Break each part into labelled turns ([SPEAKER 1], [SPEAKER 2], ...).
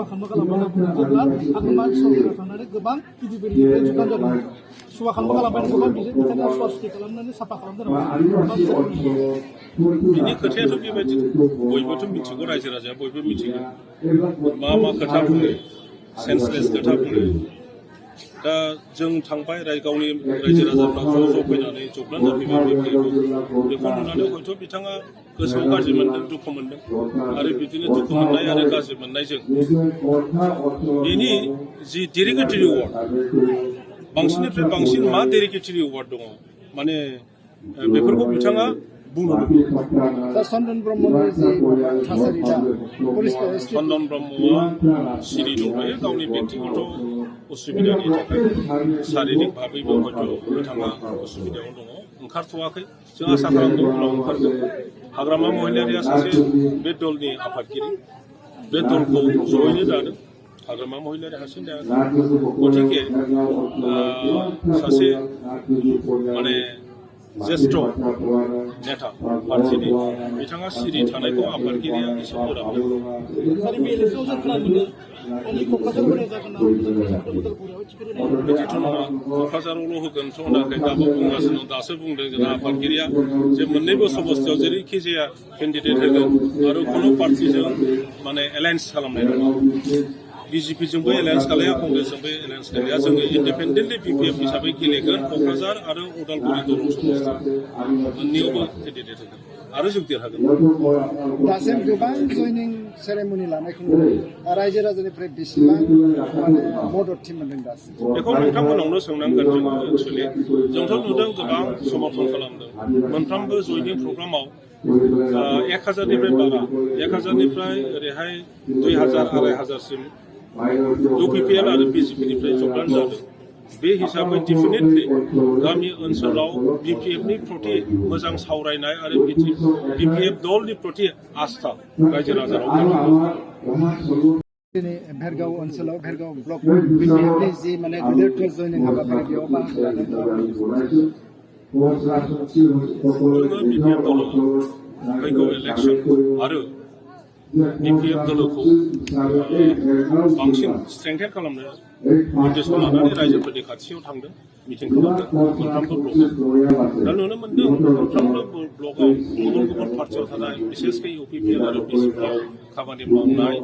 [SPEAKER 1] suwa खालामनो गालांबाय जेब्ला आगोलमान सरकारा थांनानै गोबां गिदिर जुगान जादों सुवा खालामनो गालांबाय गोबां बिथाङा सुवा सुथि खालामनानै साफा खालामदों
[SPEAKER 2] बिनि खोथायाथ' बेबायदि बयबोथ' मिथिगौ रायजो राजाया बयबो मिथिगौ मा खोथा बुङो सेन्सलेस खोथा बुङो दा जों थांबाय गावनि रायजो राजाफ्रा ज' फैनानै जब्लान जाफैबाय बेखौ नुनानै हयथ' बिथाङा गोसोआव गाज्रि मोनदों दुखु मोनदों आरो बिदिनो दुखु मोननाय आरो गाज्रि मोननायजों बेनि जि डेरिगेटरि वार्ड बांसिननिफ्राय बांसिन मा डेरिगेटरि वार्ड दङ माने बेफोरखौ बिथाङा बुंनो
[SPEAKER 1] चन्दन ब्रह्मनि थासारि दा
[SPEAKER 2] चन्दन ब्रह्मआ सिरि दंखायो गावनि बेक्तिगत उसुबिदानि थाखाय शारिरिक भाबैबो हयथ' बिथाङा उसुबिदायाव दङ ओंखारथ'वाखै जों आसा खालामदों उनाव ओंखारगोन हाग्रामा महिलारिया सासे बे दलनि आफादगिरि बे दलखौ जयैनो दादों हाग्रामा महिलारि हारसिं दायाखै गतिके सासे माने ज्येष्ठ नेता पार्टीनि बिथाङा सिरि थानायखौ आफादगिरिया एसे बोराबदों बिदिथ' नङा क'क्राझारावल' होगोनथ' होनाखै दाबो बुंगासिनो दासो बुंदों जोंना आफादगिरिया जे मोननैबो समस्थियाव जेरैखि जाया केन्डिडेट होगोन आरो खुनु पार्टिजों माने एलायन्स खालामनाय नङा बिजेपिजोंबो एलायन्स खालाया कंग्रेसजोंबो एलायन्स खालाया जोङो इन्डिपेन्डेन्टलि बिपिएफ हिसाबै गेलेगोन क'क्राझार आरो उदालगुरि दरं समस्ति मोननैयावबो केन्डिडेट होगोन आरो जों देरहागोन
[SPEAKER 1] दासिम गोबां जयनिं सेरेमनि लानायखौ नुदों रायजो राजानिफ्राय बेसेबां मददथि मोनदों दासिम
[SPEAKER 2] बेखौ नोंथांमोनावनो सोंनांगोन जोङो एक्सुवेलि जोंथ' नुदों गोबां समर्थन खालामदों मोनफ्रोमबो जयनिं प्रग्रामाव 1000निफ्राय बारा 1000निफ्राय ओरैहाय 2000 2500सिम इउपिपिएल आरो बिजेपिनिफ्राय जब्रान जादों बे हिसाबै डेफिनेटलि गामि ओनसोलाव बिपिएफनि प्रति मोजां सावरायनाय आरो बिपिएफ दलनि प्रति आस्था रायजो राजानाव
[SPEAKER 1] दिनै भेरगाव ओनसोलाव भेरगाव ब्लक बिपिएफनि जि माने गिदिरथार जयनिं हाबाफारि बेयाव बाहागो लादों
[SPEAKER 2] जोङो बिपिएफ दलाव फैगौ इलेक्सन आरो बिपिएफ दलखौ बांसिन स्ट्रेंथेन खालामनो उद्देश्य लानानै रायजोफोरनि खाथियाव थांदों मिटिं खालामदों मोनफ्रोमबो ब्लकआव दा नुनो मोन्दों मोनफ्रोमबो ब्लकआव गुबुन गुबुन पार्टियाव थानाय बिसेसकै इउपिपिएल आरो बिजेपिआव खामानि मावनाय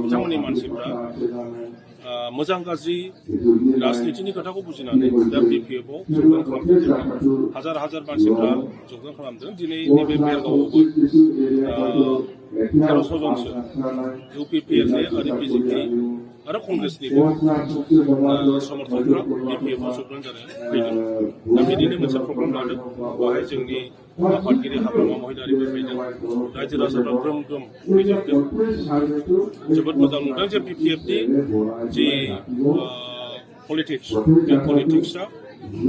[SPEAKER 2] बिथांमोननि मानसिफ्रा मोजां गाज्रि राजनितिनि खोथाखौ बुजिनानै दा बिपिएफआव जगदान खालामदों हाजार हाजार मानसिफ्रा जगदान खालामदों दिनै नैबे बेरगावआवबो 1300 जनसो इउपिपिएलनि आरो बिजेपि आरो कंग्रेसनिबो समर्थकफ्रा बिपिएफआव जगदान जानो फैदों दा बिदिनो मोनसे प्रग्राम लादों बेवहाय जोंनि आफादगिरि हाग्रामा महिलारिबो फैदों रायजो राजाफ्रा ग्रोम ग्रोम फैजोबदों जोबोद मोजां नुदों जे बिपिएफनि जि पलिटिक्स बे पलिटिक्सआ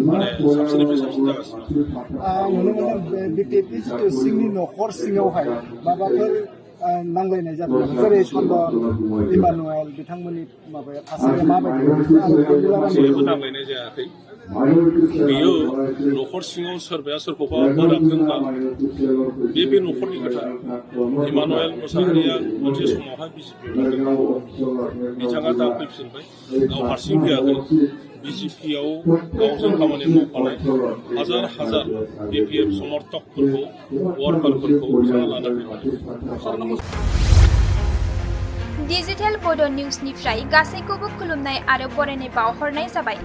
[SPEAKER 2] माने साबसिननिफ्राय साबसिन जागासिनो
[SPEAKER 1] नुनो मोनो बिपिएफनि जिथु सिंनि न'खर सिङावहाय माबाफोर नांलायनाय जादों जेरै चन्दन इमानुएल बिथांमोननि माबाया थासारिया माबायदि
[SPEAKER 2] जेबो नांलायनाय जायाखै बेयो न'खर सिङाव सोरबाया सोरखौबा बोराबदोंबा बे न'खरनि खोथा इमानुएल मुसाहारिया मोनसे समावहाय बिजेपिआव बिथाङा दा फैफिनबाय गाव हारसिं फैयाखै बिजेपिआव गावजों खामानि मावफानाय हाजार हाजार बिपिएफ समर्थकफोरखौ वार्कारफोरखौ बिथाङा लाना फैबाय
[SPEAKER 3] डिजिटेल बड' निउजनिफ्राय गासैखौबो खुलुमनाय आरो बरायनाय बावहरनाय जाबाय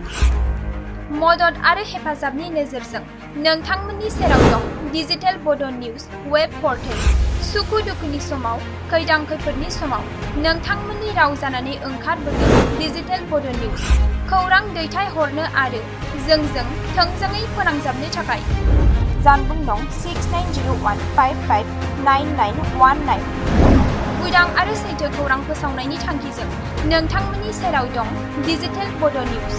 [SPEAKER 3] मदद आरो हेफाजाबनि नोजोरजों नोंथांमोननि सेराव दं डिजिटेल बड' निउज वेब पर्टेल सुखु दुखुनि समाव खैदां खैफोदनि समाव नोंथांमोननि राव जानानै ओंखारबोगोन डिजिटेल बड' निउज खौरां दैथायहरनो आरो जोंजों थोंजोङै फोनांजाबनो थाखाय जानबुं दं 6901559919 उदां आरो सैथो खौरां फोसावनायनि थांखिजों नोंथांमोननि सेराव दं डिजिटेल बड' निउज